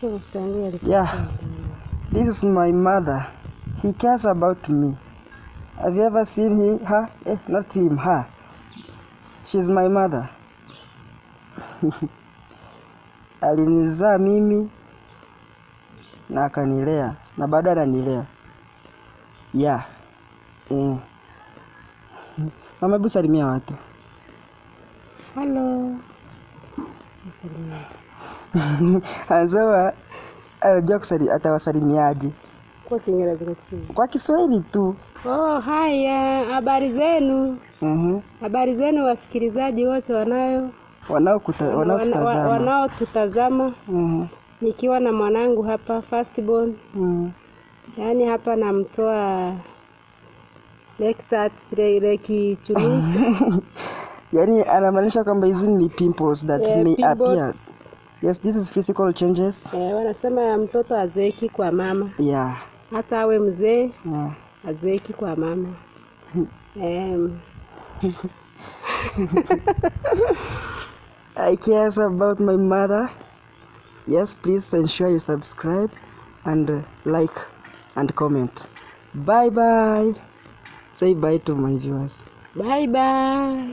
Mafuta yangu yalikuwa. Yeah. This is my mother. He cares about me. Have you ever seen he, her? Eh, not him, her. She's my mother. Alinizaa mimi na akanilea na bado ananilea. Yeah. Eh. Mama, hebu salimia watu. Halo. Msalimia. Anasema anajua atawasalimiaje? Kwa Kiingereza, kwa Kiswahili? Kwa Kiswahili tu. Oh, haya, habari zenu. Habari zenu wasikilizaji wote wanayo Wanaotutazama. Wanaotutazama nikiwa na mwanangu hapa, firstborn. Yaani hapa namtoa leki chunusi. Yaani anamaanisha kwamba hizi ni pimples that may appear. Pimples. Yes, this is physical changes. Eh, wanasema mtoto azeeki kwa mama. Hata awe mzee, azeeki kwa mama. I cares about my mother. Yes, please ensure you subscribe and like and comment. Bye bye. Say bye to my viewers. Bye bye.